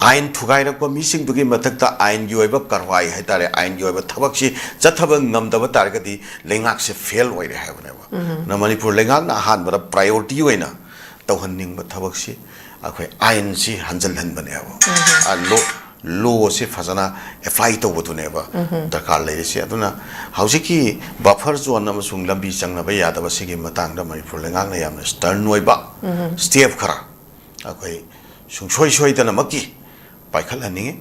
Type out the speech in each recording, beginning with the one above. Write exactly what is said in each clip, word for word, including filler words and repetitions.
ꯑꯥꯏꯟ ꯊꯨꯒꯥꯏꯔꯛꯄ ꯃꯤꯁꯤꯡꯗꯨꯒꯤ ꯃꯊꯛꯇ ꯑꯥꯏꯟꯒꯤ ꯑꯣꯏꯕ ꯀꯥꯔꯋꯥꯏ ꯍꯥꯏꯇꯥꯔꯦ, ꯑꯥꯏꯟꯒꯤ ꯑꯣꯏꯕ ꯊꯕꯛꯁꯤ ꯆꯠꯊꯕ ꯉꯝꯗꯕ ꯇꯥꯔꯒꯗꯤ ꯂꯩꯉꯥꯛꯁꯦ ꯐꯦꯜ ꯑꯣꯏꯔꯦ ꯍꯥꯏꯕꯅꯦꯕ꯫ ꯑꯗꯨꯅ ꯃꯅꯤꯄꯨꯔ ꯂꯩꯉꯥꯛꯅ ꯑꯍꯥꯟꯕꯗ ꯄ꯭ꯔꯥꯏꯌꯣꯔꯤꯇꯤ ꯑꯣꯏꯅ ꯇꯧꯍꯟꯅꯤꯡꯕ ꯊꯕꯛꯁꯤ ꯑꯩꯈꯣꯏ ꯑꯥꯏꯟꯁꯤ ꯍꯟꯖꯜꯍꯟꯕꯅꯦꯕ꯫ ꯂꯣꯁꯤ ꯐꯖꯅ ꯑꯦꯄ꯭ꯂꯥꯏ ꯇꯧꯕꯗꯨꯅꯦꯕ ꯗꯔꯀꯥꯔ ꯂꯩꯔꯤꯁꯦ꯫ ꯑꯗꯨꯅ ꯍꯧꯖꯤꯛꯀꯤ ꯕꯐꯔ ꯖꯣꯟ ꯑꯃꯁꯨꯡ ꯂꯝꯕꯤ ꯆꯪꯅꯕ ꯌꯥꯗꯕ ꯁꯤꯒꯤ ꯃꯇꯥꯡꯗ ꯃꯅꯤꯄꯨꯔ ꯂꯩꯉꯥꯛꯅ ꯌꯥꯝꯅ ꯁ꯭ꯇꯔꯟ ꯑꯣꯏꯕ ꯁ꯭ꯇꯦꯞ ꯈꯔ ꯑꯩꯈꯣꯏ ꯁꯨꯡꯁꯣꯏ ꯁꯣꯏꯗꯅꯃꯛꯀꯤ ꯄꯥꯏꯈꯠꯍꯟꯅꯤꯡꯉꯤ꯫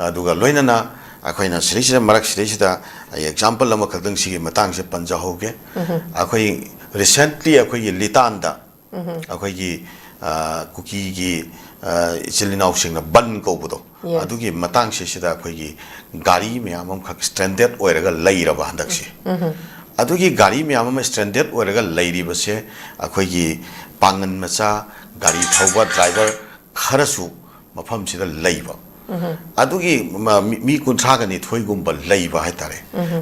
ꯑꯗꯨꯒ ꯂꯣꯏꯅꯅ ꯑꯩꯈꯣꯏꯅ ꯁꯤꯗꯩꯁꯤꯗ, ꯃꯔꯛ ꯁꯤꯗꯩꯁꯤꯗ ꯑꯩ ꯑꯦꯛꯖꯥꯝꯄꯜ ꯑꯃꯈꯛꯇꯪ ꯁꯤꯒꯤ ꯃꯇꯥꯡꯁꯦ ꯄꯟꯖꯍꯧꯒꯦ꯫ ꯑꯩꯈꯣꯏ ꯔꯤꯁꯦꯟꯠꯂꯤ ꯑꯩꯈꯣꯏꯒꯤ ꯂꯤꯇꯥꯟꯗ ꯑꯩꯈꯣꯏꯒꯤ, ꯑ, ꯀꯨꯀꯤꯒꯤ, ꯑ, ꯏꯆꯤꯜ ꯏꯅꯥꯎꯁꯤꯡꯅ ꯕꯟ ꯀꯧꯕꯗꯣ, Yes. ꯑꯗꯨꯒꯤ ꯃꯇꯥꯡꯁꯤꯗ ꯑꯩꯈꯣꯏꯒꯤ ꯒꯥꯔꯤ ꯃꯌꯥꯝ ꯑꯃꯈꯛ ꯁ꯭ꯇ꯭ꯔꯦꯟꯗꯦꯠ ꯑꯣꯏꯔꯒ ꯂꯩꯔꯕ ꯍꯟꯗꯛꯁꯦ꯫ ꯑꯗꯨꯒꯤ ꯒꯥꯔꯤ ꯃꯌꯥꯝ ꯑꯃ ꯁ꯭ꯇ꯭ꯔꯦꯟꯗꯦꯠ ꯑꯣꯏꯔꯒ ꯂꯩꯔꯤꯕꯁꯦ ꯑꯩꯈꯣꯏꯒꯤ ꯄꯥꯡꯒꯟ ꯃꯆꯥ ꯒꯥꯔꯤ ꯊꯧꯕ ꯗ꯭ꯔꯥꯏꯚꯔ ꯈꯔꯁꯨ ꯃꯐꯝꯁꯤꯗ ꯂꯩꯕ꯫ ꯑꯗꯨꯒꯤ ꯃ-, ꯃꯤ, ꯃꯤ ꯀꯨꯟꯊ꯭ꯔꯥꯒ ꯅꯤꯊꯣꯏꯒꯨꯝꯕ ꯂꯩꯕ ꯍꯥꯏꯇꯥꯔꯦ꯫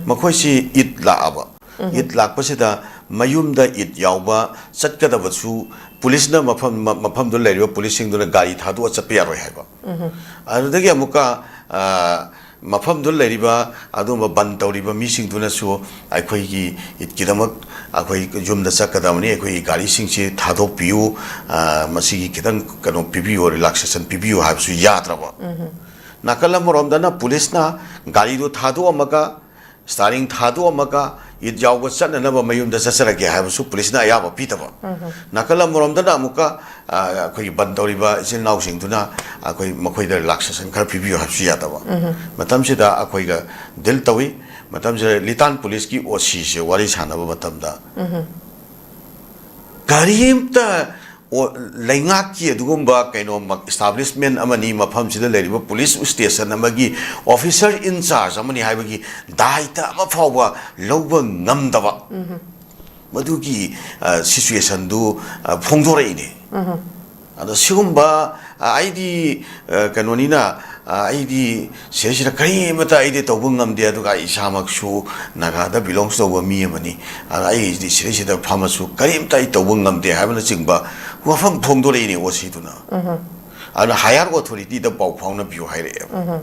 ꯃꯈꯣꯏꯁꯤ ꯏꯗ ꯂꯥꯛꯑꯕ꯫ ꯏꯗ ꯂꯥꯛꯄꯁꯤꯗ ꯃꯌꯨꯝꯗ ꯏꯗ ꯌꯥꯎꯕ ꯆꯠꯀꯗꯕꯁꯨ ꯄꯨꯂꯤꯁꯅ ꯃꯐꯝ, ꯃ-, ꯃꯐꯝꯗꯨ ꯂꯩꯔꯤꯕ ꯄꯨꯂꯤꯁꯁꯤꯡꯗꯨꯅ ꯒꯥꯔꯤ ꯊꯥꯗꯣꯛꯑ ꯆꯠꯄ ꯌꯥꯔꯣꯏ ꯍꯥꯏꯕ꯫ ꯑꯗꯨꯗꯒꯤ ꯑꯃꯨꯛꯀ, ꯑ, ꯃꯐꯝꯗꯨ ꯂꯩꯔꯤꯕ ꯑꯗꯨꯒꯨꯝꯕ ꯕꯟ ꯇꯧꯔꯤꯕ ꯃꯤꯁꯤꯡꯗꯨꯅꯁꯨ ꯑꯩꯈꯣꯏꯒꯤ ꯏꯗꯀꯤꯗꯃꯛ ꯑꯩꯈꯣꯏ ꯌꯨꯝꯗ ꯆꯠꯀꯗꯕꯅꯤ, ꯑꯩꯈꯣꯏꯒꯤ ꯒꯥꯔꯤꯁꯤꯡꯁꯤ ꯊꯥꯗꯣꯛꯄꯤꯌꯨ, ꯑ, ꯃꯁꯤꯒꯤ ꯈꯤꯇꯪ ꯀꯩꯅꯣ ꯄꯤꯕꯤꯌꯨ, ꯔꯤꯂꯥꯛꯁꯦꯁꯟ ꯄꯤꯕꯤꯌꯨ ꯍꯥꯏꯕꯁꯨ ꯌꯥꯗ꯭ꯔꯕ꯫ ꯅꯥꯀꯜ ꯑꯃꯔꯣꯝꯗꯅ ꯄꯨꯂꯤꯁꯅ ꯒꯥꯔꯤꯗꯨ ꯊꯥꯗꯣꯛꯑꯝꯃꯒ, ꯁ꯭ꯇꯥꯔꯤꯡ ꯊꯥꯗꯣꯛꯑꯝꯃꯒ ꯏꯗ ꯌꯥꯎꯕ ꯆꯠꯅꯅꯕ ꯃꯌꯨꯝꯗ ꯆꯠꯆꯔꯒꯦ ꯍꯥꯏꯕꯁꯨ ꯄꯨꯂꯤꯁꯅ ꯑꯌꯥꯕ ꯄꯤꯗꯕ꯫ ꯅꯥꯀꯜ ꯑꯃꯔꯣꯝꯗꯅ ꯑꯃꯨꯛꯀ, ꯑ, ꯑꯩꯈꯣꯏꯒꯤ ꯕꯟ ꯇꯧꯔꯤꯕ ꯏꯆꯤꯜ ꯏꯅꯥꯎꯁꯤꯡꯗꯨꯅ ꯑꯩꯈꯣꯏ ꯃꯈꯣꯏꯗ ꯔꯤꯂꯥꯛꯁꯦꯁꯟ ꯈꯔ ꯄꯤꯕꯤꯌꯨ ꯍꯥꯏꯕꯁꯨ ꯌꯥꯗꯕ꯫ ꯃꯇꯝꯁꯤꯗ ꯑꯩꯈꯣꯏꯒ ꯗꯤꯜ ꯇꯧꯏ꯫ ꯃꯇꯝꯁꯤꯗ ꯂꯤꯇꯥꯟ ꯄꯨꯂꯤꯁꯀꯤ ꯑꯣ ꯁꯤꯁꯦ ꯋꯥꯔꯤ ꯁꯥꯟꯅꯕ ꯃꯇꯝꯗ ꯀꯔꯤꯝꯇ ꯑꯣ-, ꯂꯩꯉꯥꯛꯀꯤ ꯑꯗꯨꯒꯨꯝꯕ ꯀꯩꯅꯣ ꯃ-, ꯏꯁꯇꯥꯕ꯭ꯂꯤꯁꯃꯦꯟ ꯑꯃꯅꯤ, ꯃꯐꯝꯁꯤꯗ ꯂꯩꯔꯤꯕ ꯄꯨꯂꯤꯁ ꯁ꯭ꯇꯦꯁꯟ ꯑꯃꯒꯤ ꯑꯣꯐꯤꯁꯔ ꯏꯟ ꯆꯥꯔꯖ ꯑꯃꯅꯤ ꯍꯥꯏꯕꯒꯤ ꯗꯥꯏꯇ ꯑꯃ ꯐꯥꯎꯕ ꯂꯧꯕ ꯉꯝꯗꯕ, ꯃꯗꯨꯒꯤ, ꯑ, ꯁꯤꯆꯨꯋꯦꯁꯟꯗꯨ, ꯑ, ꯐꯣꯡꯗꯣꯔꯛꯏꯅꯦ꯫ ꯑꯗꯣ ꯁꯤꯒꯨꯝꯕ, ꯑ, ꯑꯩꯗꯤ, ꯑ, ꯀꯩꯅꯣꯅꯤꯅ, ꯑ, ꯑꯩꯗꯤ ꯁꯤꯗꯩꯁꯤꯗ ꯀꯔꯤꯃꯇ ꯑꯩꯗꯤ ꯇꯧꯕ ꯉꯝꯗꯦ, ꯑꯗꯨꯒ ꯑꯩ ꯏꯁꯥꯃꯛꯁꯨ ꯅꯥꯒꯥꯗ ꯕꯤꯂꯣꯡꯁ ꯇꯧꯕ ꯃꯤ ꯑꯃꯅꯤ, ꯑꯗ ꯑꯩꯗꯤ ꯁꯤꯗꯩꯁꯤꯗ ꯐꯝꯃꯁꯨ ꯀꯔꯤꯝꯇ ꯑꯩ ꯇꯧꯕ ꯉꯝꯗꯦ ꯍꯥꯏꯕꯅꯆꯤꯡꯕ ꯋꯥꯐꯝ ꯐꯣꯡꯗꯣꯔꯛꯏꯅꯦ ꯑꯣ ꯁꯤꯗꯨꯅ꯫ ꯑꯗꯨꯅ higher authority ꯗ ꯄꯥꯎ ꯐꯥꯎꯅꯕꯤꯌꯨ ꯍꯥꯏꯔꯛꯑꯦꯕ꯫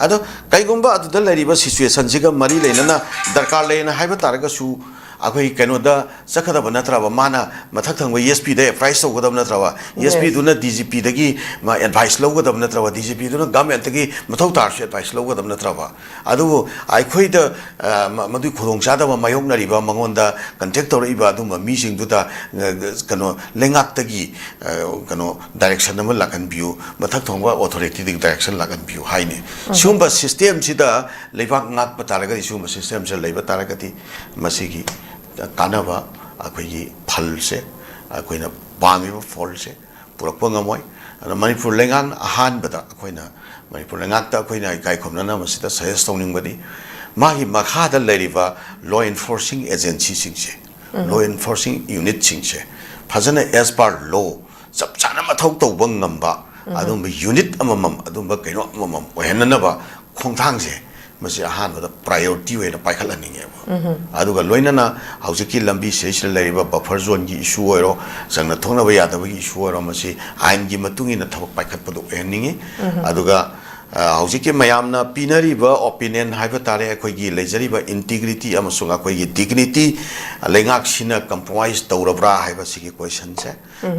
ꯑꯗꯣ ꯀꯩꯒꯨꯝꯕ ꯑꯗꯨꯗ ꯂꯩꯔꯤꯕ situation ꯁꯤꯒ ꯃꯔꯤ ꯂꯩꯅꯅ ꯗꯔꯀꯥꯔ ꯂꯩꯅ ꯍꯥꯏꯕ ꯇꯥꯔꯒꯁꯨ, ꯑꯩꯈꯣꯏ ꯀꯩꯅꯣꯗ ꯆꯠꯀꯗꯕ ꯅꯠꯇ꯭ꯔꯕ? ꯃꯥꯅ ꯃꯊꯛ ꯊꯪꯕ S P ꯗ advise ꯇꯧꯒꯗꯕ ꯅꯠꯇ꯭ꯔꯕ? S P ꯗꯨꯅ D G P ꯗꯒꯤ advice ꯂꯧꯒꯗꯕ ꯅꯠꯇ꯭ꯔꯕ? D G P ꯗꯨꯅ government ꯇꯒꯤ ꯃꯊꯧ ꯇꯥꯔꯁꯨ advice ꯂꯧꯒꯗꯕ ꯅꯠꯇ꯭ꯔꯕ? ꯑꯗꯨꯕꯨ ꯑꯩꯈꯣꯏꯗ, ꯑ, ꯃ-, ꯃꯗꯨꯒꯤ ꯈꯨꯗꯣꯡꯆꯥꯗꯕ ꯃꯥꯌꯣꯛꯅꯔꯤꯕ, ꯃꯉꯣꯟꯗ contact ꯇꯧꯔꯛꯏꯕ ꯑꯗꯨꯝꯕ ꯃꯤꯁꯤꯡꯗꯨꯗ, ꯑ, ꯀꯩꯅꯣ, ꯂꯩꯉꯥꯛꯇꯒꯤ, ꯑ, ꯀꯩꯅꯣ, direction ꯑꯃ ꯂꯥꯛꯍꯟꯕꯤꯌꯨ, ꯃꯊꯛ ꯊꯣꯡꯕ authority ꯗꯒꯤ direction ꯂꯥꯛꯍꯟꯕꯤꯌꯨ ꯍꯥꯏꯅꯤ꯫ ꯁꯤꯒꯨꯝꯕ system ꯁꯤꯗ ꯂꯩꯕꯥꯛ ꯉꯥꯛꯄ ꯇꯥꯔꯒꯗꯤ, ꯁꯤꯒꯨꯝꯕ system ꯁꯤꯗ ꯂꯩꯕ ꯇꯥꯔꯒꯗꯤ, ꯃꯁꯤꯒꯤ ꯀꯥꯟꯅꯕ, ꯑꯩꯈꯣꯏꯒꯤ ꯐꯜꯁꯦ, ꯑꯩꯈꯣꯏꯅ ꯄꯥꯝꯃꯤꯕ ꯐꯜꯁꯦ ꯄꯨꯔꯛꯄ ꯉꯝꯃꯣꯏ꯫ ꯑꯗꯨꯅ ꯃꯅꯤꯄꯨꯔ ꯂꯩꯉꯥꯛꯅ ꯑꯍꯥꯟꯕꯗ ꯑꯩꯈꯣꯏꯅ, ꯃꯅꯤꯄꯨꯔ ꯂꯩꯉꯥꯛꯇ ꯑꯩꯈꯣꯏꯅ ꯏꯀꯥꯏ ꯈꯨꯝꯅꯅ ꯃꯁꯤꯗ suggest ꯇꯧꯅꯤꯡꯕꯗꯤ, ꯃꯥꯒꯤ ꯃꯈꯥꯗ ꯂꯩꯔꯤꯕ law enforcing agency ꯁꯤꯡꯁꯦ, law enforcing unit ꯁꯤꯡꯁꯦ ꯐꯖꯅ as per law ꯆꯞ ꯆꯥꯅ ꯃꯊꯧ ꯇꯧꯕ ꯉꯝꯕ ꯑꯗꯨꯝꯕ unit ꯑꯃꯃꯝ, ꯑꯗꯨꯝꯕ ꯀꯩꯅꯣ ꯑꯃꯃꯝ ꯑꯣꯏꯍꯟꯅꯅꯕ ꯈꯣꯡꯊꯥꯡꯁꯦ, ꯃꯁꯤ ꯑꯍꯥꯟꯕꯗ priority ꯑꯣꯏꯅ ꯄꯥꯏꯈꯠꯍꯟꯅꯤꯡꯉꯦꯕ꯫ ꯑꯗꯨꯒ ꯂꯣꯏꯅꯅ ꯍꯧꯖꯤꯛꯀꯤ ꯂꯝꯕꯤ ꯁꯤꯗꯩꯁꯤꯗ ꯂꯩꯔꯤꯕ buffer zoneꯒꯤ issue ꯑꯣꯏꯔꯣ, ꯆꯪꯅ ꯊꯣꯛꯅꯕ ꯌꯥꯗꯕꯒꯤ issue ꯑꯣꯏꯔꯣ, ꯃꯁꯤ ꯑꯥꯏꯟꯒꯤ ꯃꯇꯨꯡ ꯏꯟꯅ ꯊꯕꯛ ꯄꯥꯏꯈꯠꯄꯗꯨ ꯑꯣꯏꯍꯟꯅꯤꯡꯉꯤ꯫ ꯑꯗꯨꯒ, ꯑ, ꯍꯧꯖꯤꯛꯀꯤ ꯃꯌꯥꯝꯅ ꯄꯤꯅꯔꯤꯕ opinion ꯍꯥꯏꯕ ꯇꯥꯔꯦ, ꯑꯩꯈꯣꯏꯒꯤ ꯂꯩꯖꯔꯤꯕ integrity ꯑꯃꯁꯨꯡ ꯑꯩꯈꯣꯏꯒꯤ dignity ꯂꯩꯉꯥꯛꯁꯤꯅ compromise ꯇꯧꯔꯕ꯭ꯔꯥ ꯍꯥꯏꯕꯁꯤꯒꯤ questionꯁꯦ,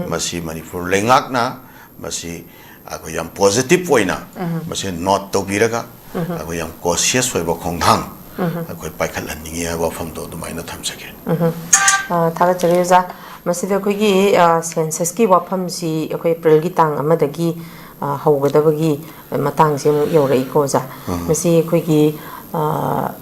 ꯃꯁꯤ ꯃꯅꯤꯄꯨꯔ ꯂꯩꯉꯥꯛꯅ ꯃꯁꯤ ꯑꯩꯈꯣꯏ ꯌꯥꯝ positive ꯑꯣꯏꯅ ꯃꯁꯤ note ꯇꯧꯕꯤꯔꯒ, ꯑꯩꯈꯣꯏ ꯌꯥꯝ cautious ꯑꯣꯏꯕ ꯈꯣꯡꯊꯥꯡ ꯑꯩꯈꯣꯏ ꯄꯥꯏꯈꯠꯍꯟꯅꯤꯡꯉꯤ ꯍꯥꯏꯕ ꯋꯥꯐꯝꯗꯣ ꯑꯗꯨꯃꯥꯏꯅ ꯊꯝꯖꯒꯦ꯫ ꯑ, ꯊꯥꯒꯠꯆꯔꯤ ꯑꯣꯖꯥ꯫ ꯃꯁꯤꯗ ꯑꯩꯈꯣꯏꯒꯤ, ꯑ, censusꯀꯤ ꯋꯥꯐꯝꯁꯤ ꯑꯩꯈꯣꯏ Aprilꯒꯤ ꯇꯥꯡ ꯑꯃꯗꯒꯤ, ꯑ, ꯍꯧꯒꯗꯕꯒꯤ ꯃꯇꯥꯡꯁꯤ ꯑꯃꯨꯛ ꯌꯧꯔꯛꯏꯀꯣ ꯑꯣꯖꯥ꯫ ꯃꯁꯤ ꯑꯩꯈꯣꯏꯒꯤ, ꯑ,